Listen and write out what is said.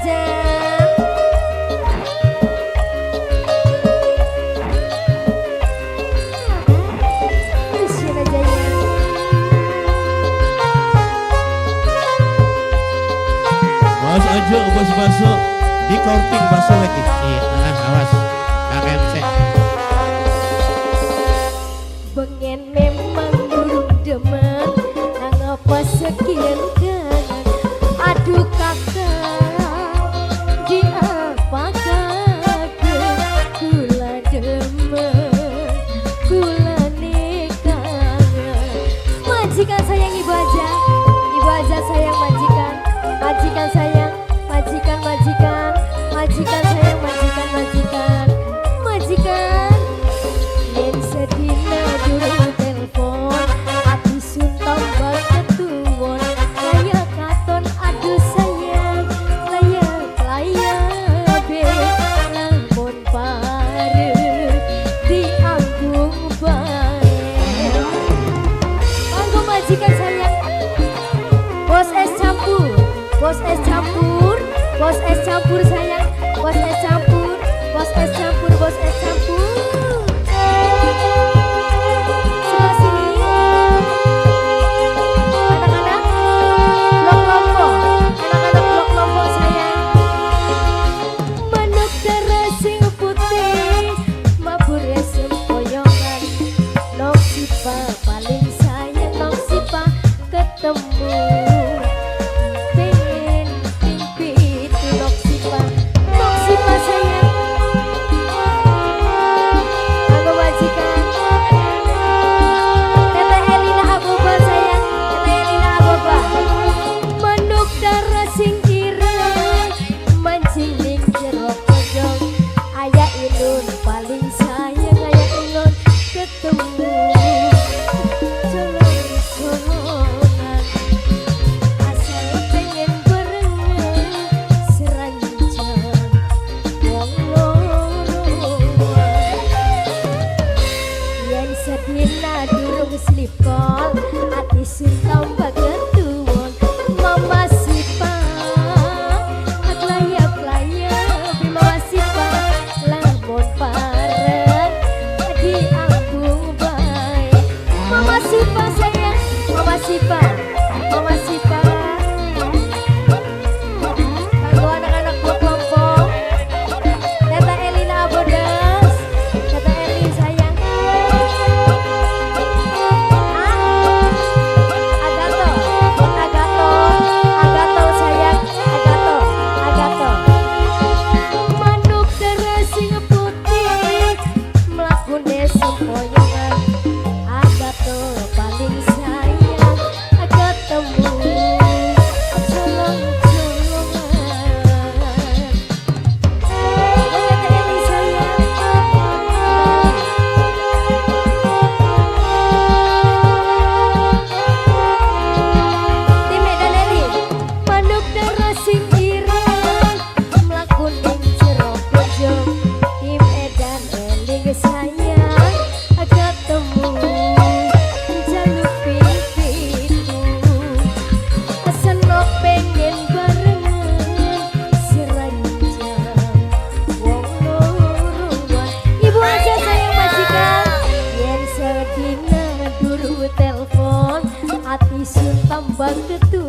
aja. Mas aja bos baso di korting baso lagi. Iya, awas. KMC. Bengen memang durung demen, nang apa sekian kangen. Aduh kakak, di apa kaget kula demen, kula kangen. Majikan sayang ibu aja sayang majikan, majikan sayang, majikan majikan, majikan sayang majikan majikan, majikan. Yen sedina durung telepon, ati sun tambah ketuwon, kaya katon aduh sayang, layak layak be, lamun pareng dianggung bae. Monggo majikan sayang, bos es campur, bos es campur, bos es campur sayang, bos es campur, bos es campur, bos es campur. Sebelah sini, anak-anak blok lombok, anak-anak blok lombok sayang. Manuk darah sing putih, mabur sempoyongan. Nok sipa paling sayang, nok sipa ketemu. Pengen ping pitu nok sipa, nok sipa sayang. Aku majikan. Tete Elina Aboba sayang, Tete Elina Aboba. Manuk darah sing ireng, mancing ning jero pojok. Ayah Ilun paling sayang, ayah Ilun ketemu. Colong-colongan, asal pengen barengan, seranjang wong loro. Yen sedina durung sleep call, ati sun tambah ketuwon. Mama sipa, layap-layap, mama sipa, lamun pareng diambung bae. Mama sipa sayang, mama sipa, mama sipa. Kanggo anak-anak blok kelompok, Tete Elina Abodas, Tete Eli sayang. Agato, Agato, Agato sayang, Agato, Agato. Manuk darah sing putih, mlakune sempoyongan. Agato paling sayang, ketemu colong-colongan. Tete Eli sayang. Tim Medan Eli. Manuk darah sing ireng, mlaku ning jero pojok. Tim Edan Eli sayang, ketemu jaluk ping pitu. Senok pengen barengan, seranjang wong loroan. Ibu aja sayang majikan, yen sedina durung telepon, ati sun tambah ketuwon.